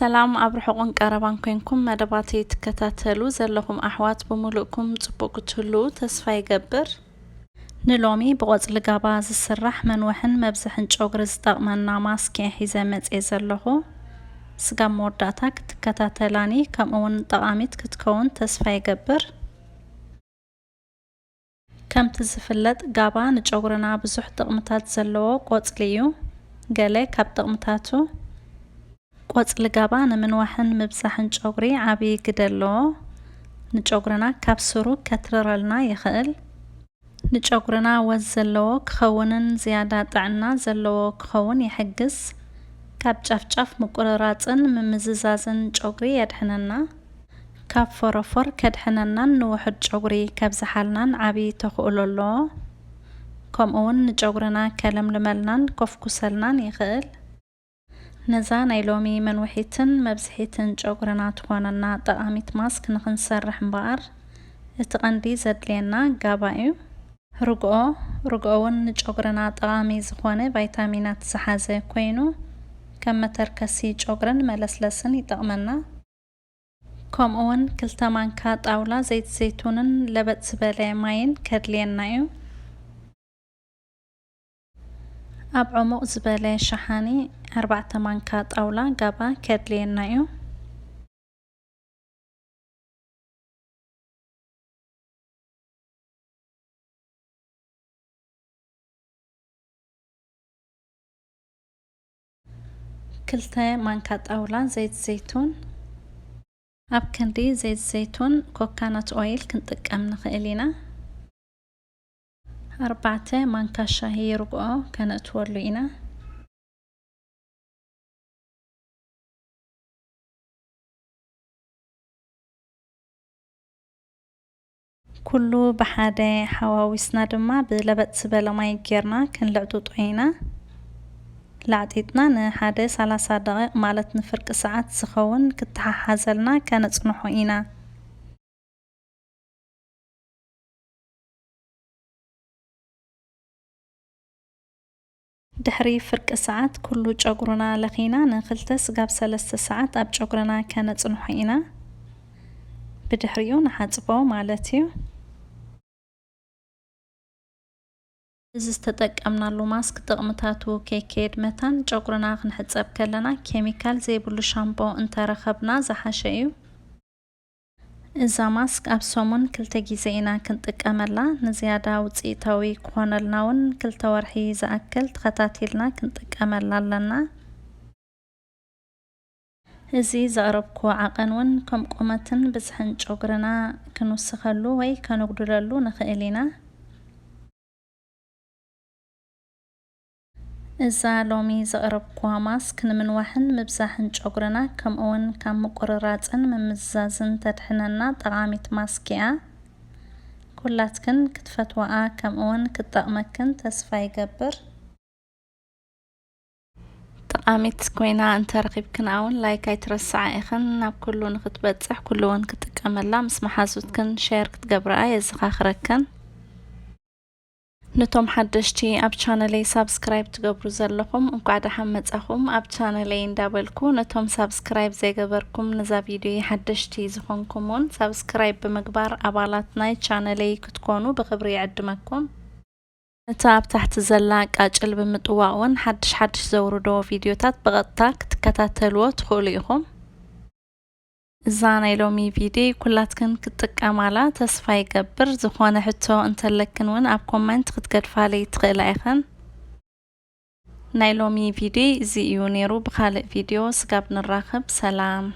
ሰላም ኣብ ርሑቕን ቀረባን ኮንኩም መደባተይ ትከታተሉ ዘለኹም ኣሕዋት ብምሉእኩም ጽቡቕ ክትህልዉ ተስፋ ይገብር። ንሎሚ ብቆጽሊ ጋባ ዝስራሕ መንውሕን መብዝሕን ጨጉሪ ዝጠቕመና ማስክ እየ ሒዘ መጽየ ዘለኹ። ስጋብ መወዳእታ ክትከታተላኒ ከምኡውን ጠቓሚት ክትከውን ተስፋ ይገብር። ከምቲ ዝፍለጥ ጋባ ንጨጉርና ብዙሕ ጥቕምታት ዘለዎ ቆጽሊ እዩ። ገለ ካብ ጥቕምታቱ ቆጽሊ ጋባ ንምንዋሕን ምብዛሕን ጨጉሪ ዓቢ ግደ ኣለዎ። ንጨጉርና ካብ ስሩ ከትርረልና ይኽእል። ንጨጉርና ወዝ ዘለዎ ክኸውንን ዝያዳ ጥዕና ዘለዎ ክኸውን ይሕግዝ። ካብ ጫፍጫፍ ምቁርራጽን ምምዝዛዝን ጨጉሪ የድሕነና። ካብ ፎረፎር ከድሕነናን ንውሑድ ጨጉሪ ከብዝሓልናን ዓቢ ተኽእሎ ኣለዎ። ከምኡውን ንጨጉርና ከለምልመልናን ኮፍኩሰልናን ይኽእል። ነዛ ናይ ሎሚ መንውሒትን መብዝሒትን ጨጉርና ትኾነና ጠቓሚት ማስክ ንኽንሰርሕ እምበኣር፣ እቲ ቐንዲ ዘድልየና ጋባ እዩ። ርግኦ፣ ርግኦ እውን ንጨጉርና ጠቓሚ ዝኾነ ቫይታሚናት ዝሓዘ ኮይኑ፣ ከም መተርከሲ ጨጉርን መለስለስን ይጠቕመና። ከምኡውን ክልተ ማንካ ጣውላ ዘይት ዘይቱንን ለበጥ ዝበለ ማይን ከድልየና እዩ። ኣብ ዕሙቕ ዝበለ ሸሓኒ ኣርባዕተ ማንካ ጣውላ ጋባ ከድልየና እዩ። ክልተ ማንካ ጣውላ ዘይት ዘይቱን። ኣብ ክንዲ ዘይት ዘይቱን ኮካናት ኦይል ክንጥቀም ንኽእል ኢና። ኣርባዕተ ማንካ ሻሂ ርግኦ ከነእትወሉ ኢና። ኩሉ ብሓደ ሓዋዊስና ድማ ብለበጥ ዝበለ ማይ ጌርና ክንልዕጥጦ ኢና። ላዕጢጥና ንሓደ ሰላሳ ደቂቕ ማለት ንፍርቂ ሰዓት ዝኸውን ክተሓሓዘልና ከነጽንሖ ኢና። ድሕሪ ፍርቂ ሰዓት ኩሉ ጨጉሩና ለኺና ንክልተ ስጋብ ሰለስተ ሰዓት ኣብ ጨጉርና ከነጽንሖ ኢና። ብድሕሪኡ ንሓጽቦ ማለት እዩ። እዚ ዝተጠቀምናሉ ማስክ ጥቕምታቱ ከይከየድ መታን ጨጉርና ክንሕጸብ ከለና ኬሚካል ዘይብሉ ሻምፖ እንተረኸብና ዝሓሸ እዩ። እዛ ማስክ ኣብ ሰሙን ክልተ ግዜ ኢና ክንጥቀመላ። ንዝያዳ ውጽኢታዊ ክኾነልና እውን ክልተ ወርሒ ዝኣክል ተኸታቲልና ክንጥቀመላ ኣለና። እዚ ዘቕረብኩዎ ዓቐን እውን ከም ቁመትን ብዝሕን ጨጉርና ክንውስኸሉ ወይ ከነጉድለሉ ንኽእል ኢና። እዛ ሎሚ ዘቕረብኩዋ ማስክ ንምንዋሕን ምብዛሕን ጨጉርና ከምኡውን ካብ ምቁርራጽን ምምዝዛዝን ተድሕነና ጠቓሚት ማስክ እያ። ኩላትክን ክትፈትዋኣ ከምኡውን ክትጠቕመክን ተስፋ ይገብር። ጠቓሚት ኮይና እንተረኺብክንኣ እውን ላይክ ኣይትረስዓ ኢኽን። ናብ ኩሉ ንክትበጽሕ ኩሉ እውን ክጥቀመላ ምስ መሓዙትክን ሼር ክትገብርኣ የዘኻኽረክን። ነቶም ሓደሽቲ ኣብ ቻነለይ ሳብስክራይብ ትገብሩ ዘለኹም እንኳዕ ደሓን መጻኹም ኣብ ቻነለይ እንዳበልኩ፣ ነቶም ሳብስክራይብ ዘይገበርኩም ንዛ ቪድዮ ሓደሽቲ ዝኾንኩም እውን ሳብስክራይብ ብምግባር ኣባላት ናይ ቻነለይ ክትኮኑ ብኽብሪ ይዕድመኩም። ነታ ኣብ ታሕቲ ዘላ ቃጭል ብምጥዋቕ እውን ሓድሽ ሓድሽ ዘውርዶ ቪድዮታት ብቐጥታ ክትከታተልዎ ትኽእሉ ኢኹም። እዛ ናይ ሎሚ ቪድዮ ኩላትክን ክትጥቀማላ ተስፋ ይገብር። ዝኾነ ሕቶ እንተለክን እውን ኣብ ኮመንት ክትገድፋለይ ትኽእላ ኢኽን። ናይ ሎሚ ቪድዮ እዚ እዩ ነይሩ። ብኻልእ ቪድዮ ስጋብ ንራኸብ ሰላም።